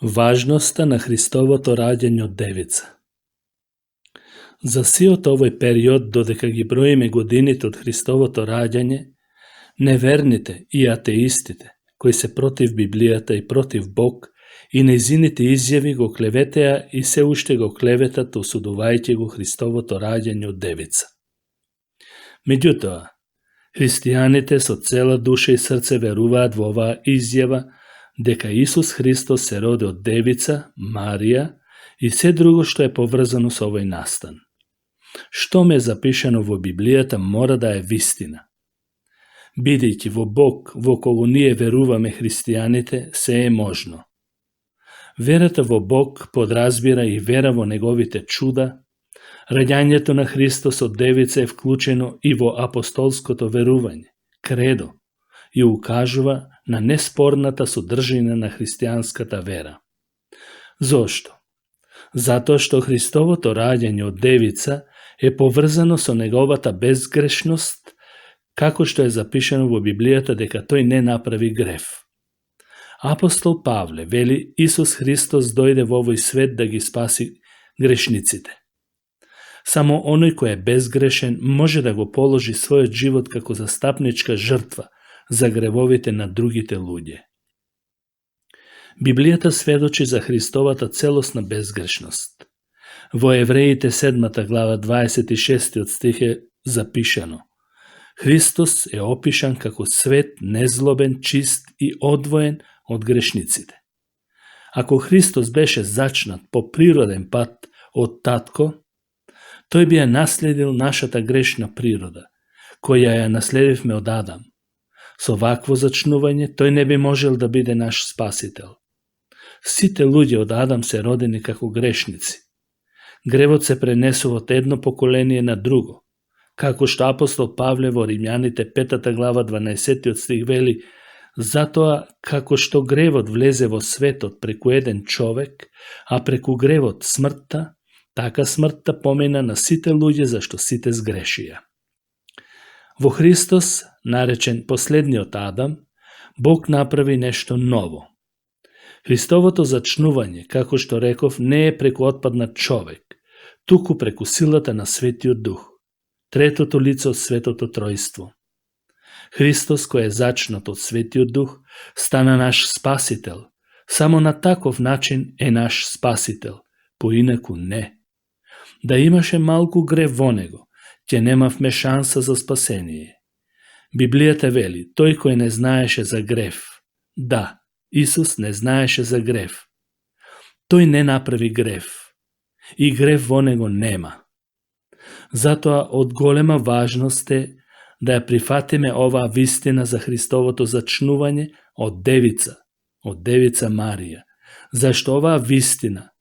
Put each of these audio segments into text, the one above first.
Важноста на Христовото раѓање од девица. За сиот овој период, додека ги броиме годините од Христовото раѓање, неверните и атеистите, кои се против Библијата и против Бог, и нејзините изјави го клеветеа и се уште го клеветат, осудувајќи го Христовото раѓање од девица. Меѓутоа, христијаните со цела душа и срце веруваат во оваа изјава дека Исус Христос се роди од девица, Марија, и се друго што е поврзано со овој настан. Што ме запишано во Библијата мора да е вистина. Бидејќи во Бог, во кого ние веруваме христијаните, се е можно. Верата во Бог подразбира и вера во неговите чуда. Раѓањето на Христос од девица е вклучено и во апостолското верување, кредо, и укажува на неспорната содржина на христијанската вера. Зошто? Затоа што Христовото раѓање од девица е поврзано со неговата безгрешност, како што е запишано во Библијата дека тој не направи грев. Апостол Павле вели Исус Христос дојде во овој свет да ги спаси грешниците. Само оној кој е безгрешен може да го положи својот живот како застапничка жртва за гревовите на другите луѓе. Библијата сведочи за Христовата целосна безгрешност. Во Евреите 7 глава 26 стих е запишано: Христос е опишан како свет, незлобен, чист и одвоен од грешниците. Ако Христос беше зачнат по природен пат од татко, тој би ја наследил нашата грешна природа, која ја наследивме од Адам. Со вакво зачнување тој не би можел да биде наш спасител. Сите луѓе од Адам се родени како грешници. Гревот се пренесува од едно поколение на друго, како што апостол Павле во Римјаните 5 глава 12 стих вели: затоа како што гревот влезе во светот преку еден човек, а преку гревот смртта, така смртта помина на сите луѓе зашто сите сгрешија. Во Христос, наречен последниот Адам, Бог направи нешто ново. Христовото зачнување, како што реков, не е преку отпаднат човек, туку преку силата на Светиот Дух, третото лице од Светото Тројство. Христос, кој е зачнат од Светиот Дух, стана наш спасител. Само на таков начин е наш спасител, поинаку не. Да имаше малку грев во него, ќе немавме шанса за спасение. Библијата вели, тој кој не знаеше за грев. Да, Исус не знаеше за грев. Тој не направи грев. И грев во него нема. Затоа од голема важност е да ја прифатиме оваа вистина за Христовото зачнување од девица Марија, зашто оваа вистина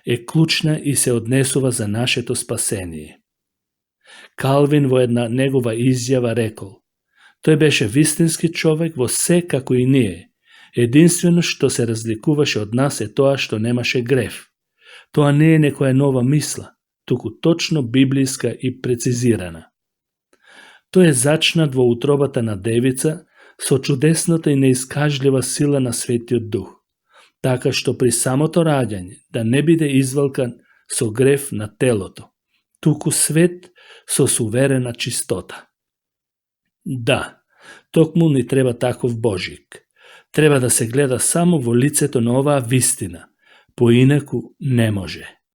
е клучна и се однесува за нашето спасение. Калвин во една негова изјава рекол: тој беше вистински човек во се како и ние. Единствено што се разликуваше од нас е тоа што немаше грев. Тоа не е некоја нова мисла, туку точно библиска и прецизирана. Тој е зачнат во утробата на девица со чудесната и неискажлива сила на Светиот Дух, така што при самото раѓање да не биде извалкан со грев на телото, туку свет со суверена чистота. Да, токму ни треба таков Божик. Треба да се гледа само во лицето на оваа вистина, поинаку не може.